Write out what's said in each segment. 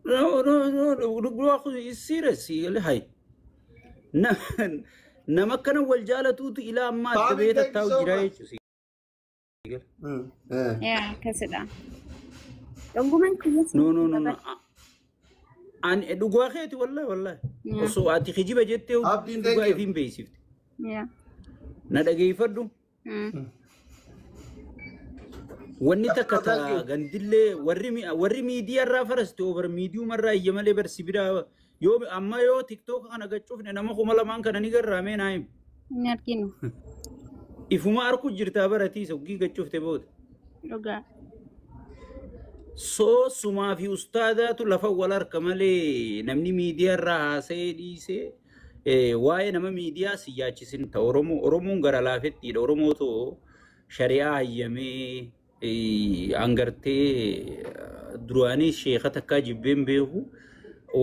No, no, no, dhugaa kun serious hay. Nama akkana wal jaalatuutu ilaa ammaa adda Faami, ba'ee thank you tattaa'u so jira much. jechuudha. Yaa akkasidha. Dhuguman kiyya No, no, no, no. Ani dhugaa keeti, wallahi, wallahi. Osoo ati kijiba jettee Abdiin, dhugaa thank you. ifiin beeksifte. Yaa. Na dhageeffadhu. Wanni takka Thank ta you. gandillee warri miidiyaa irraa faraste over miidiyumarraa iyya malee barsi biraa yoo amma yoo TikTok kana gachuufne nama 2000 kana ni garraamee naa himu. Hin arginu. Ifuma arku jirtaa baratiisa hoggii gachuufte booda. Dhugaa. Soo sumaa fi ustaadaatu lafa wal harka malee namni miidiyaa irraa haasa'ee dhiisee waa'ee nama miidiyaa si yaachisin ta Oromoo. Oromoon gara laafettiidha. Oromoo too shari'aa hayyamee hangartee duraanii sheeka takkaa jibbeen beeku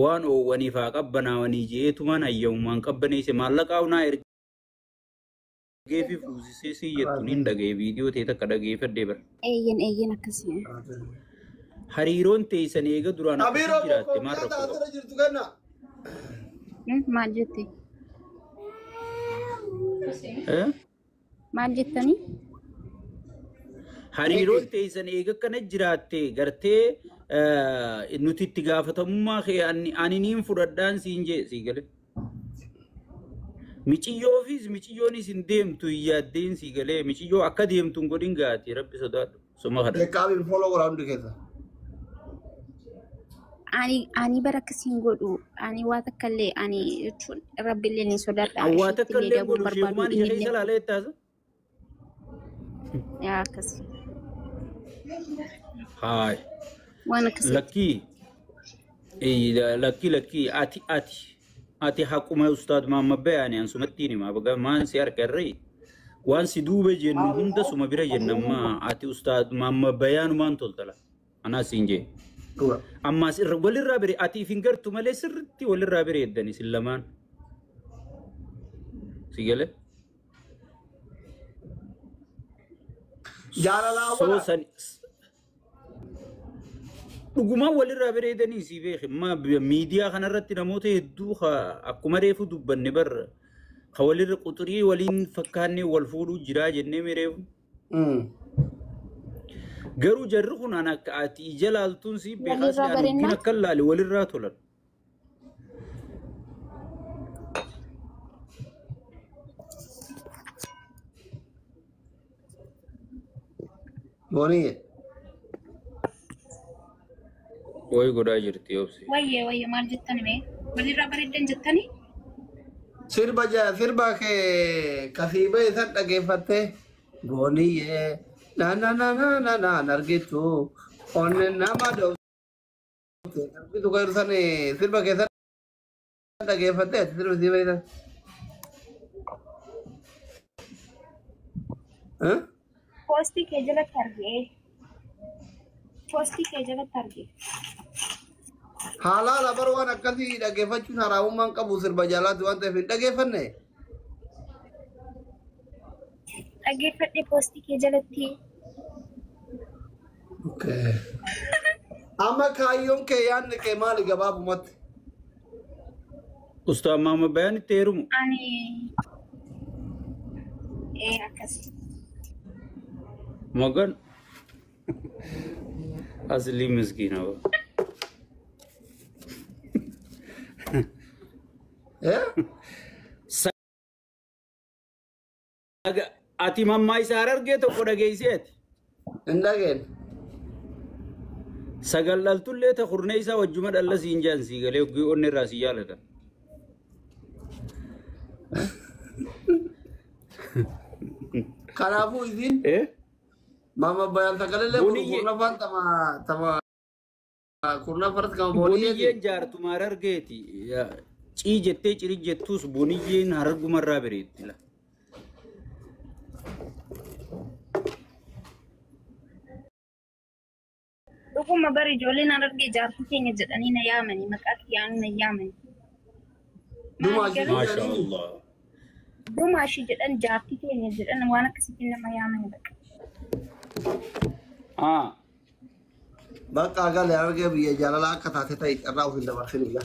waan oowwaniif haa qabbanaawanii jeetumaan hayyamumaan qabbaneesse maallaqaa hunaa ergee fi fuusisee si jettuun hin dhaga'e viidiyoo ta'e takka dhageeffadhee bara. Eeyyen, eeyyen, akkasii. Hariiroon teessan eega duraan akkasii Abiiroo jiraatte maal koffiyyaa rakkoo qaba? taatira jirtu kenna. Maal jette? Eh? Maal jettanii? Hariiroon teessan eega akkana jiraatte gartee nuti itti gaafatamummaa kee ani niin fudhadhaan siin jee sii gale. Miciyyoofis miciyyoonis hin deemtu hin yaaddeen sii galee miciyyoo akka deemtu hin godhin gaati rabbi sodaadhu suma kadhadhu. Deeqaabiin follow godhaa hundi keessa. Ani bara akkasiin godhu, ani waa takka illee ani jechuun rabbillee ni sodaadha. Awwaa takka Isheetti illee illee dabuu godhu barbaadu sheekumaan ija keessa innillee. laalee taasa. Yaa akkasi. Haay. Waan akkasii. Lakkii lakkii lakkii, ati haquma ustaad Maamma Bayaani an sumattiin hima baga maan si harka irree waan si duuba jennu hunda suma bira jenna amma ati ustaad Maamma Bayaanumaan toltala anaas siin jee. Dhuga. Ammaas irra walirraa bire ati if hin gartu malee sirriitti walirraa bareeddan isin lamaan. Si galee? Jaalalaa Soo wala. san dhugumaan walirraa bareedanii si beeki. Ma miidiyaa kanarratti namoota hedduu akkuma reefu dubbanne barra ka walirra quxurii waliin fakkaannee wal fuudhuu jiraa jennee reefu. Garuu jarri kun an akka ati ija laaltuun si beekaas Walirraa ani bareennaa? akka laale walirraa tolan. Booniyye. Wayi godhaa jirti obsi. Wayyee, wayyee, maal jettani mee? Walirraa bareeddan jettanii? Sirba sirba kee kasiibee isan dhageeffattee booniyyee na na na na na na argitu onne nama dhoofte argitu kan san sirba keessan dhageeffattee ati sirba siibee isan. Eh? Poostii kee jalatti argee. Poostii kee jalatti argee. Halaala bar waan akkasii dhageeffachuun haraamummaan qabu sirba jaalaati waan ta'eef hin dhageeffanne. Dhaggeeffadhe poostii kee jalatti. Okay. Amma kaayyoon kee yaadni kee maali gabaabumatti? Ustaad Maamma Bayaan itti heerumu. Ani ee akkasi. Magan asli miskiina ba. Eh? Ati mammaa isaa harargee tokko dhageessee ati. Hin dhageen. Sagal dhaltullee ta kurnee isaa wajjuma dhalla siin jaan sii galee hoggii onni irraa si jaalatan. Kanaafuu isin Eh? Mama Bayaan sagalee Booniyyee. kurnaffaan tama tama kurnaffaratti kama booniyyeeti. Boniyyeen jaartuma harargeeti. Cii jettee cirii jettus boniyyeen harargumarraa bareetti la. Dhuguma bari ijoolleen harargee jaartii keenya jedhanii na yaamanii maqaa kiyyaanuu na yaamanii. Dumaa ishee Maali garuu? Maasha Allah. Dumaa ishee jedhan, jaartii keenya jedhan, waan akkasiitiin nama yaamanii bakka. Ah. Bakka galee argee biyya jaalalaa akka taate ta'e carraa of hin dabarsin ija.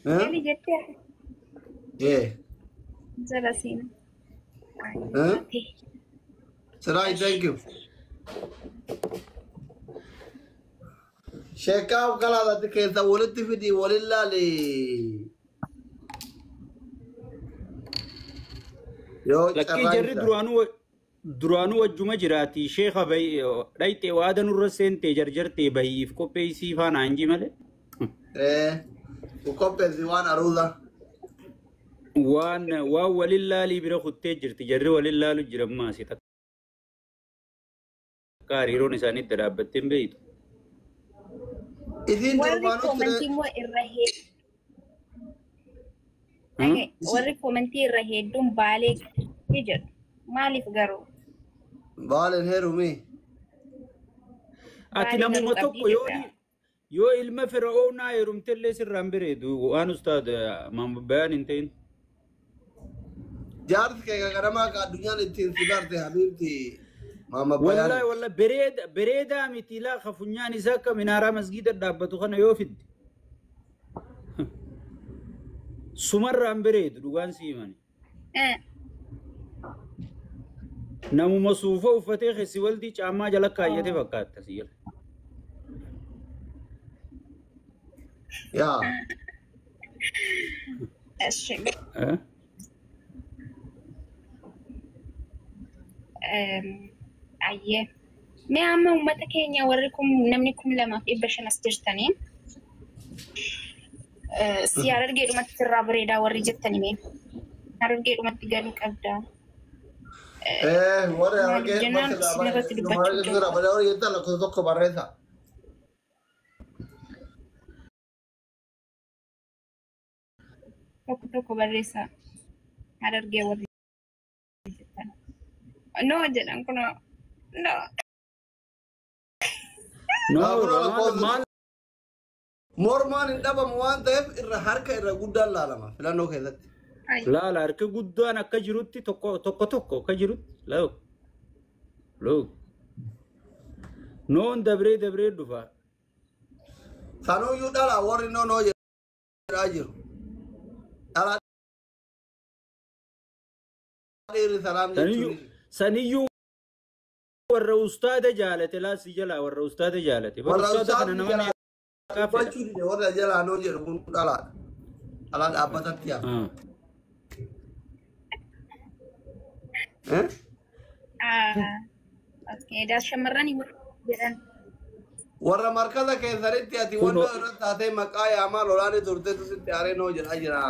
Gali jettee Ee. jala seena. Siraaj, thank you. Sheekaa galaadhaatti keessa walitti fidi walin laali. Yoo Lakkii carraa jarri jira. Duraanuu wajjuma jiraati. Sheekha dhayxee waada nurra seentee jarjartee bahiif qopheessii faana hanji malee. Ee. Qopheessi waan aruuza. Waan walin laalii bira kuttee jirti. Jarri walin laalu jira maasi. Takka hariiroon isaanii itti dhaabbattee hin beeytu. Isiin Warri durbaanuu koomantii ture. immoo irra hedduu. Warri koomantii irra hedduun Baalee jedhu. Maaliif garuu? Baaleen heerumi. Ati Baalee namuma garuu tokko qabdii yoo jedha. Yoo ilma Fir'oonaa heerumtellee sirraan bareedu waan ustaad bayaan hin ta'in. Jaarsi kee gagaramaa ka addunyaan ittiin si barte habiibti. Maama Wallahi Bayaan. Wallahi bareeda bareedaa miti laa ka funyaan isaa akka minaaraa masgiida dhaabbatu kana yoo fidde. Sumarraan bareedu dhugaan si himani. Namuma suufa uffatee keessi waldii caammaa jala kaayyate fakkaata si jala. Yaa. Eshi. Eh? Ayyee. Mee amma uummata keenya warri kun namni 2500 as jirtanii si Harargeedhumatti sirraa bareedaa warri jettanii mee Harargeedhumatti galuu qabda. Ee, warri Maaliif Harargee jennaan isin irratti dubbachuu sirraa bareeda warri jettan lakkoofsa tokko barreessa. Tokko tokko barreessa Harargee warri jettan. No jedhan kunoo no. No, Kunoo maal lakkoofsa. maal Mormaan hin dhabamu waan ta'eef irra harka irra guddaan laalama filannoo keessatti. Laala harki guddaan akka jirutti tokko tokko tokko akka jirutti look look noon dabree dabree dhufa. Sanuyyuu dhala warri noo noo jedhaa jiru. Dhala dhiirri salaam Saniyyuu jechuun. saniyyuu warra ustaada jaalate laasii jalaa warra ustaada jaalate. Bara Warra ustaada kana ustaadni nama jalaa meeqaa fedha? dubbachuu dide warra jalaa noo jedhu kun dhalaadha. Dhalaa dhaabbatatti hafa. Ah. Eh? Okay, daas shamarran jedhan. Warra markaza keessanitti ati Kunoo wanta irra taatee maqaa yaamaa lolaanii turteetu sitti aaree noo jedhaa jira.